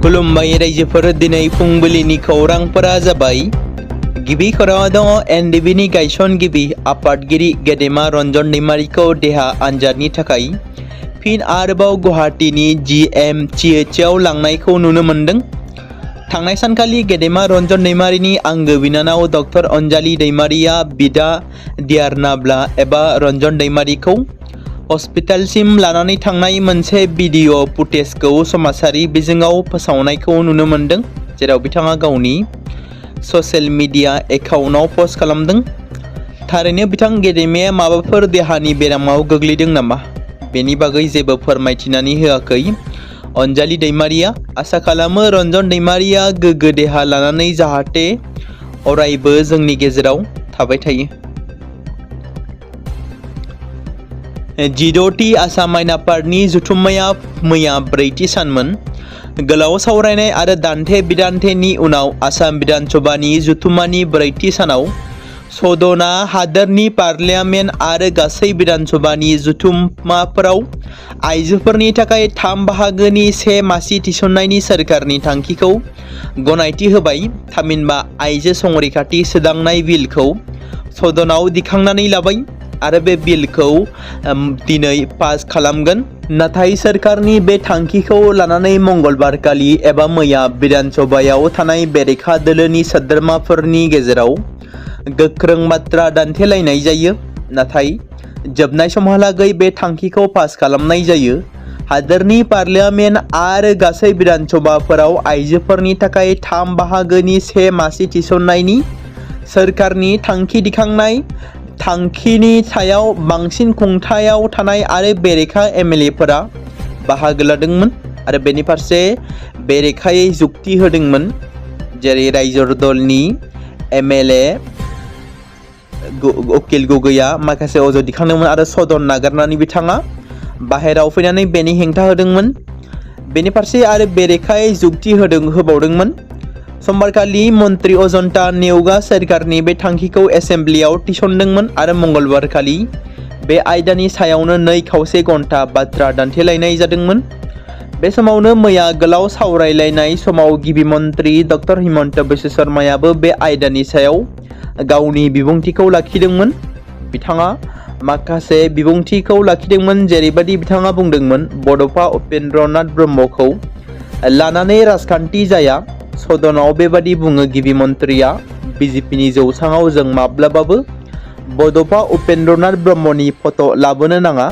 खुलुमबाय रायजोफोर दिनै फुंबिलिनि खौरांफोरा जाबाय गिबि खौराङाव दङ एनडिबिनि गायसनगिरि आफादगिरि गेदेमा रन्जन दैमारिखौ देहा आनजादनि थाखाय फिन आरोबाव गुवाहाटीनि GMCHआव लांनायखौ नुनो मोन्दों। थांनाय सानखालि गेदेमा रन्जन दैमारिनि आंगो बिनानाव डक्टर अनजालि दैमारिया बिदा दियारनाब्ला एबा रन्जन दैमारिखौ हस्पिटालसिम लानानै थांनाय मोनसे भिडिअ फुटेजखौ समाजारि बिजोङाव फोसावनायखौ नुनो मोन्दों, जेराव बिथाङा गावनि ससियेल मिडिया एकाउन्टआव पस्ट खालामदों। थारैनो बिथां गेदेमाया माबाफोर देहानि बेरामाव गोग्लैदों नामा? बेनि बागै जेबो फोरमायथिनानै होआखै अनजालि दैमारिया। आसा खालामो रन्जन दैमारिया गोग्गो देहा लानानै जाहाथे अरायबो जोंनि गेजेराव थाबाय थायो। जिद'थि आसाम आयेन आफादनि जथुम्माया मैया ब्रैथि सानमोन। गोलाव सावरायनाय आरो दान्थे बिदान्थेनि उनाव आसाम बिधान सभानि जथुम्मानि ब्रैथि सानाव सदना हादोरनि पार्लियामेन्ट आरो गासै बिधान सभानि जथुम्माफोराव आइजोफोरनि थाखाय 3 बाहागोनि 1 मासि थिसननायनि सोरखारनि थांखिखौ गनायथि होबाय। थामहिनबा आइजो संरैखाथि सोदांनाय बिलखौ सदनाव दिखांनानै लाबाय आरो बे बिलखौ दिनै पास खालामगोन। नाथाय सोरखारनि बे थांखिखौ लानानै मंगलबारखालि एबा मैया बिधान सभायाव थानाय बेरेखा दोलोनि सोद्रोमाफोरनि गेजेराव गोख्रों बाथ्रा दान्थेलायनाय जायो। नाथाय जोबनाय समहालागै बे थांखिखौ पास खालामनाय जायो। हादोरनि पार्लियामेन्ट आरो गासै बिधान सभाफोराव आइजोफोरनि थाखाय 3 बाहागोनि 1 मासि थिसननायनि सोरखारनि थांखि दिखांनाय थांखिनि सायाव बांसिन खुंथायाव थानाय आरो बेरेखा एमएलएफोरा बाहागो लादोंमोन आरो बेनि फारसे बेरेखायै जुक्ति होदोंमोन। जेरै रायजो दलनि एमएलए उकिल गगैया माखासे अजद दिखांदोंमोन आरो सदन नागारनानै बिथाङा बाहेराव फैनानै बेनि हेंथा होदोंमोन। बेनि फारसे आरो बेरेखायै जुक्ति होबावदोंमोन। समबारखालि मन्त्रि अजन्ता नेउगा सोरखारनि बे थांखिखौ एसेम्ब्लियाव थिसनदोंमोन आरो मंगलबारखालि बे आयदानि सायावनो 2.5 घन्टा बाथ्रा दान्थेलायनाय जादोंमोन। बे समावनो मैया गोलाव सावरायलायनाय समाव गिबि मन्त्रि डक्टर हिमन्त बिश्व शर्मायाबो बे आयदानि सायाव गावनि बिबुंथिखौ लाखिदोंमोन। बिथाङा माखासे बिबुंथिखौ लाखिदोंमोन, जेरैबायदि बिथाङा बुंदोंमोन बड'फा उपेन्द्रनाथ ब्रह्मखौ लानानै राजखान्थि जाया। सदनाव बेबादि बुङो गिबि मन्त्रिया, बिजेपिनि जौसाङाव जों माब्लाबाबो बड'फा उपेन्द्रनाथ ब्रह्मनि फट' लाबोनो नाङा।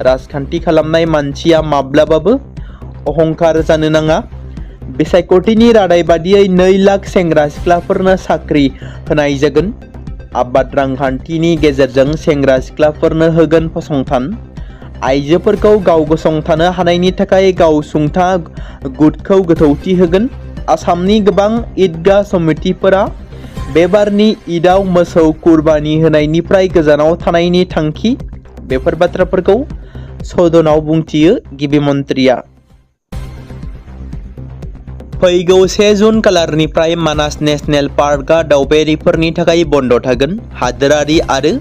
राजखान्थि खालामनाय मानसिया माब्लाबाबो अहंकार जानो नाङा। बिसायख'थिनि रादाय बादियै 2 लाख सेंग्रा सिख्लाफोरनो साख्रि होनाय जागोन। आबाद रांखान्थिनि गेजेरजों सेंग्रा सिख्लाफोरनो होगोन फसंथान। आइजोफोरखौ गाव गसंथानो हानायनि थाखाय गावसुंथा गुटखौ गोथौथि होगोन। आसामनि गोबां ईदगाह समितिफोरा बेबारनि ईदआव मोसौ कुरबानि होनायनिफ्राय गोजानाव थानायनि थांखि। बेफोर बाथ्राफोरखौ सदनाव बुंथियो गिबि मन्त्रिया। फैगौ 1 जुन खालारनिफ्राय मानास नेशनेल पार्कआ दावबायारिफोरनि थाखाय बन्द थागोन। हादोरारि आरो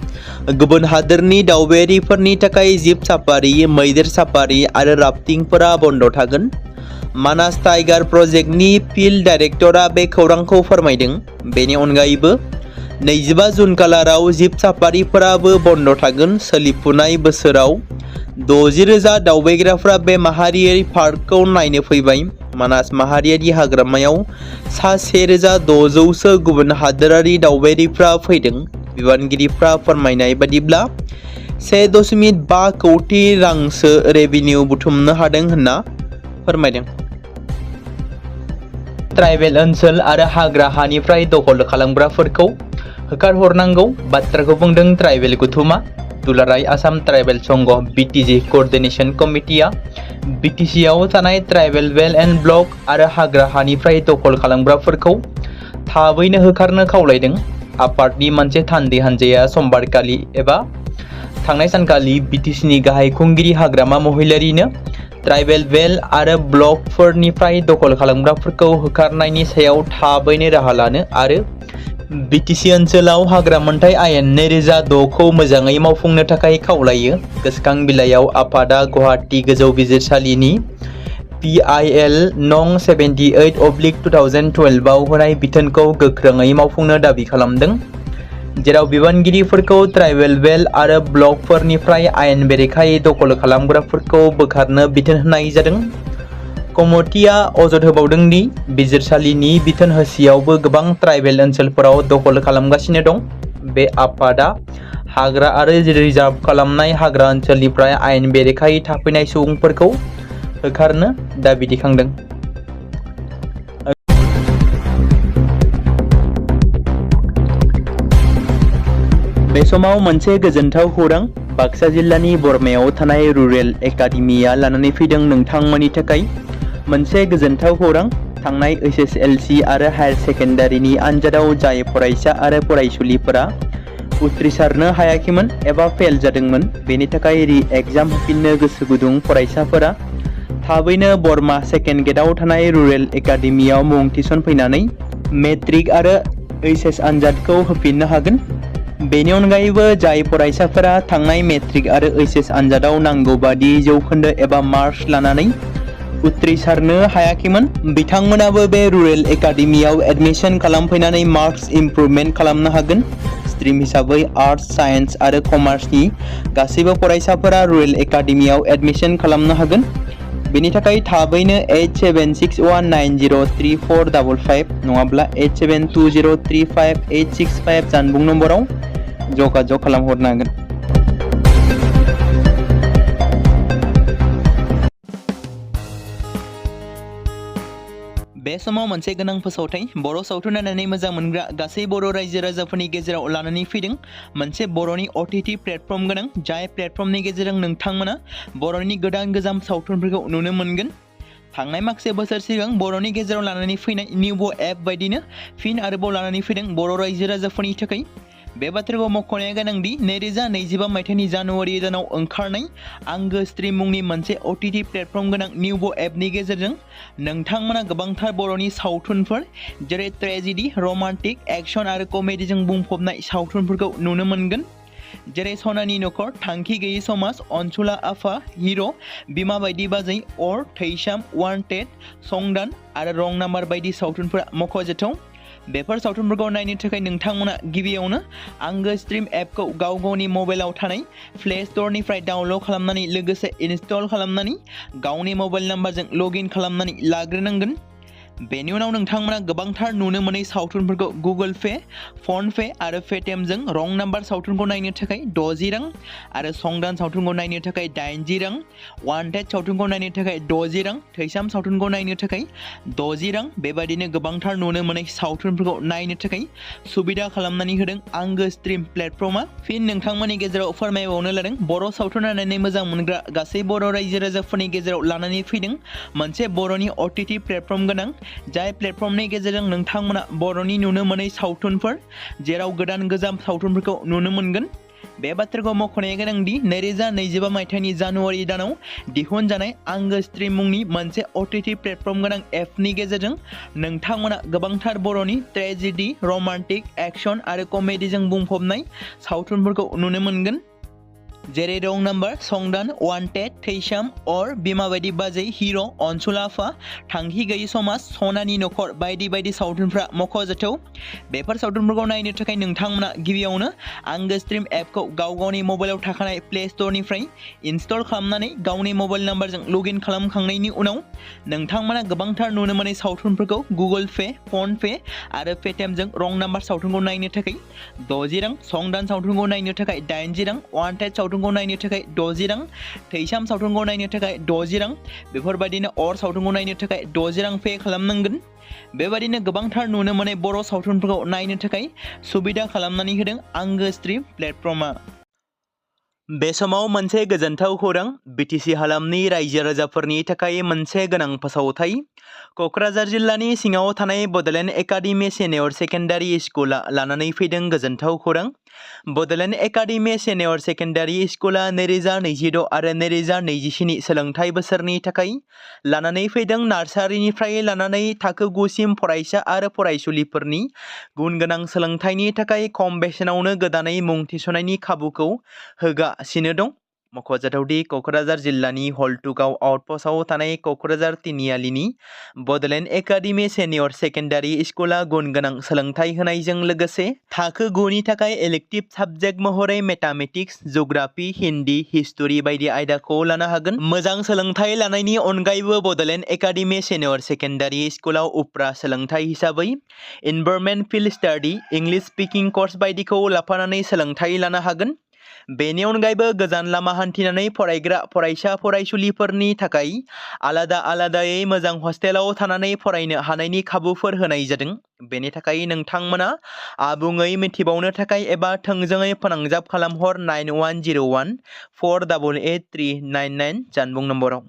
गुबुन हादोरनि दावबायारिफोरनि थाखाय जिप साफारि, मैदेर साफारि आरो राफ्टिंफोरा बन्द थागोन। मानास टाइगार प्रजेक्टनि फिल्ड डाइरेक्टरा बे खौरांखौ फोरमायदों। बेनि अनगायैबो 25 जुन खालाराव जिप साफारिफोराबो बन्द थागोन। सोलिफुनाय बोसोराव 60,000 दावबायग्राफ्रा बे माहारियारि पार्कखौ नायनो फैबाय। मानास माहारियारि हाग्रामायाव सा 1,600सो गुबुन हादोरारि दावबायारिफ्रा फैदों। बिबानगिरिफ्रा फोरमायनाय बादिब्ला 1.5 कौटि रांसो रेभिनिउ बुथुमनो हादों होनना फोरमायदों। ट्राइबेल ओनसोल आरो हाग्रा हानिफ्राय दखल खालामग्राफोरखौ होखारहरनांगौ बाथ्राखौ बुंदों ट्राइबेल गौथुमा। दुलाराय आसाम ट्राइबेल संघ BTG क'अर्डिनेशन कमिटिया BTCआव थानाय ट्राइबेल बेल्ट एन्ड ब्लक आरो हाग्रा हानिफ्राय दखल खालामग्राफोरखौ थाबैनो होखारनो खावलायदों। आफादनि मोनसे थान्दै हान्जाया समबारखालि एबा थांनाय सानखालि BTCनि गाहाय खुंगिरि हाग्रामा महिलारिनो ट्राइबेल बेल्ट आरो ब्लकफोरनिफ्राय दखल खालामग्राफोरखौ होखारनायनि सायाव थाबैनो राहा लानो आरो BTC ओनसोलाव हाग्रा मोनथाय आयेन 2006खौ मोजाङै मावफुंनो थाखाय खावलायो। गोसोखां बिलाइयाव आफादा गुवाहाटी गोजौ बिजिरसालिनि PIL नं 78/2012 आव होनाय बिथोनखौ गोख्रोङै मावफुंनो दाबि खालामदों, जेराव बिबानगिरिफोरखौ ट्राइबेल बेल्ट आरो ब्लकफोरनिफ्राय आयेन बेरेखायै दखल खालामग्राफोरखौ बोखारनो बिथोन होनाय जादों। कमिटिआ अजद होबावदों दि बिजिरसालिनि बिथोन होसेयावबो गोबां ट्राइबेल ओनसोलफोराव दखल खालामगासिनो दं। बे आफादा हाग्रा आरो रिजार्भ खालामनाय हाग्रा ओनसोलनिफ्राय आयेन बेरेखायै थाफैनाय सुबुंफोरखौ होखारनो दाबि दैखांदों। बे समाव मोनसे गोजोनथाव खौरां बाक्सा जिल्लानि बरमायाव थानाय रुरेल एकाडेमिया लानानै फैदों नोंथांमोननि थाखाय मोनसे गोजोनथाव खौरां। थांनाय SSLC आरो हायार सेकेन्डारिनि आनजादाव जाय फरायसा आरो फरायसुलिफोरा उथ्रिसारनो हायाखैमोन एबा फेल जादोंमोन, बेनि थाखाय रि-एग्जाम होफिननो गोसो गुदुं फरायसाफोरा थाबैनो बरमा सेकेन्ड गेटआव थानाय रुरेल एकाडेमियाव मुं थिसनफैनानै मेट्रिक आरो HS आनजादखौ होफिननो हागोन। बेनि अनगायैबो जाय फरायसाफोरा थांनाय मेट्रिक आरो HS आनजादाव नांगौ बादि जौखोन्दो एबा मार्क्स लानानै उथ्रिसारनो हायाखैमोन, बिथांमोनाबो बे रुरेल एकाडेमियाव एडमिशन खालामफैनानै मार्क्स इमप्रुभमेन्ट खालामनो हागोन। स्ट्रिम हिसाबै आर्ट्स, साइन्स आरो कमार्सनि गासैबो फरायसाफोरा रुरेल एकाडेमियाव एडमिशन खालामनो हागोन। बेनि थाखाय थाबैनो 8761903455 नङाब्ला 87203585 जानबुं नम्बराव जगाजग खालामहरनो हागोन। बे समाव मोनसे गोनां फोसावथाय बर' सावथुन नायनानै मोजां मोनग्रा गासै बर' रायजो राजाफोरनि गेजेराव लानानै फैदों मोनसे बर'नि OTT प्लेटफर्म गोनां, जाय प्लेटफर्मनि गेजेरजों नोंथांमोना बर'नि गोदान गोजाम सावथुनफोरखौ नुनो मोनगोन। थांनाय माखासे बोसोर सिगां बर'नि गेजेराव लानानै फैनाय निउबो एप बायदिनो फिन आरोबाव लानानै फैदों बर' रायजो राजाफोरनि थाखाय। बे बाथ्राखौ मख'नाया गोनांदि 2025 मायथाइनि जानुवारि दानाव ओंखारनाय आंगो स्ट्रिम मुंनि मोनसे OTT प्लेटफर्म गोनां निउबो एपनि गेजेरजों नोंथांमोना गोबांथार बर'नि सावथुनफोर जेरै ट्रेजेडि, रमान्टिक, एक्शन आरो कमेडिजों बुंफबनाय सावथुनफोरखौ नुनो मोनगोन, जेरै सनानि नखर, थांखि गैयै समाज, अनसुला आफा, हिर', बिमा बायदि बाजै, अर, थैसाम, वान्टेड, संदान आरो रं नाम्बार बायदि सावथुनफोरा मख'जाथाव। बेफोर सावथुनफोरखौ नायनो थाखाय नोंथांमोना गिबियावनो आंगो स्ट्रिम एपखौ गाव गावनि मबाइलाव थानाय प्ले स्ट'रनिफ्राय डाउनल'ड खालामनानै लोगोसे इनस्टल खालामनानै गावनि मबाइल नाम्बारजों लगइन खालामनानै लाग्रोनांगोन। बेनि उनाव नोंथांमोना गोबांथार नुनो मोनै सावथुनफोरखौ गुगोल पे, फन पे आरो पेटिएमजों रं नाम्बार सावथुनखौ नायनो थाखाय 60 रां आरो संदान सावथुनखौ नायनो थाखाय 80 रां, वान्टेड सावथुनखौ नायनो थाखाय 60 रां, थैसाम सावथुनखौ नायनो थाखाय 60 रां, बेबायदिनो गोबांथार नुनो मोनै सावथुनफोरखौ नायनो थाखाय सुबिदा खालामनानै होदों आंगो स्ट्रिम प्लेटफर्मा। फिन नोंथांमोननि गेजेराव फोरमायबावनो लादों बर' सावथुन नायनानै मोजां मोनग्रा गासै बर' रायजो राजाफोरनि गेजेराव लानानै फैदों मोनसे बर'नि OTT प्लेटफर्म गोनां, जाय प्लेटफर्मनि गेजेरजों नोंथांमोना बर'नि नुनो मोनै सावथुनफोर जेराव गोदान गोजाम सावथुनफोरखौ नुनो मोनगोन। बे बाथ्राखौ मख'नाया गोनांदि 2025 मायथाइनि जानुवारि दानाव दिहुनजानाय आंगो स्ट्रिम मुंनि मोनसे OTT प्लेटफर्म गोनां एपनि गेजेरजों नोंथांमोना गोबांथार बर'नि ट्रेजेडि, रमान्टिक, एक्शन आरो कमेडिजों बुंफबनाय सावथुनफोरखौ नुनो मोनगोन, जेरै रं नाम्बार, संदान, वान्टेड, थैसाम, अर, बिमा बायदि बाजै, हिर', अनसुला आफा, थांखि गैयै समाज, सनानि नखर बायदि बायदि सावथुनफ्रा मख'जाथाव। बेफोर सावथुनफोरखौ नायनो थाखाय नोंथांमोना गिबियावनो आंगो स्ट्रिम एपखौ गाव गावनि मबाइलाव थाखानाय प्ले स्ट'रनिफ्राय इनस्टल खालामनानै गावनि मबाइल नाम्बारजों लगइन खालामखांनायनि उनाव नोंथांमोना गोबांथार नुनो मोनै सावथुनफोरखौ गुगोल पे, फन पे आरो पेटिएमजों रं नाम्बार सावथुनखौ नायनो थाखाय 60 रां, संदान सावथुनखौ नायनो थाखाय 80 रां, वान्टेड सावथुनखौ नायनो थाखाय 60 रां, थैसाम सावथुनखौ नायनो थाखाय 60 रां, बेफोरबायदिनो अर सावथुनखौ नायनो थाखाय 60 रां पे खालामनांगोन। बेबायदिनो गोबांथार नुनो मोनै बर' सावथुनफोरखौ नायनो थाखाय सुबिदा खालामनानै होदों आंगो स्ट्रिम प्लेटफर्मा। बे समाव मोनसे गोजोनथाव खौरां BTC हालामनि रायजो राजाफोरनि थाखाय मोनसे गोनां फोसावथाय। क'क्राझार जिल्लानि सिङाव थानाय बड'लेण्ड एकाडेमि सिनियर सेकेन्डारि स्कुला लानानै फैदों गोजोनथाव खौरां। बड'लेण्ड एकाडेमि सिनियर सेकेन्डारि स्कुला 2026 आरो 2027 सोलोंथाइ बोसोरनि थाखाय लानानै फैदों नार्सारिनिफ्राय लानानै थाखो 9 सिम फरायसा आरो फरायसुलिफोरनि गुन गोनां सोलोंथाइनि थाखाय खम बेसेनावनो गोदानै मुं थिसननायनि खाबुखौ होगासिनो दं। मख'जाथावदि क'क्राझार जिल्लानि हल्टुगाव आउटपस्टआव थानाय क'क्राझार तिनिआलिनि बड'लेण्ड एकाडेमि सेनियर सेकेन्डारि स्कुला गुन गोनां सोलोंथाइ होनायजों लोगोसे थाखो 9 नि थाखाय इलेक्टिभ साबजेक्ट महरै मेथामेटिक्स, जिअ'ग्राफि, हिन्दी, हिस्टरि बायदि आयदाखौ लानो हागोन। मोजां सोलोंथाइ लानायनि अनगायैबो बड'लेण्ड एकाडेमि सेनियर सेकेन्डारि स्कुलाव उफ्रा सोलोंथाइ हिसाबै environment field study, English speaking course बायदिखौ लाफानानै सोलोंथाइ लानो हागोन। बेनि अनगायैबो गोजान लामा हान्थिनानै फरायग्रा फरायसा फरायसुलिफोरनि थाखाय आलादायै मोजां हस्टेलाव थानानै फरायनो हानायनि खाबुफोर होनाय जादों। बेनि थाखाय नोंथांमोना आबुङै मिथिबावनो थाखाय एबा थोंजोङै फोनांजाब खालामहर 9101 488 399 जानबुं नम्बराव।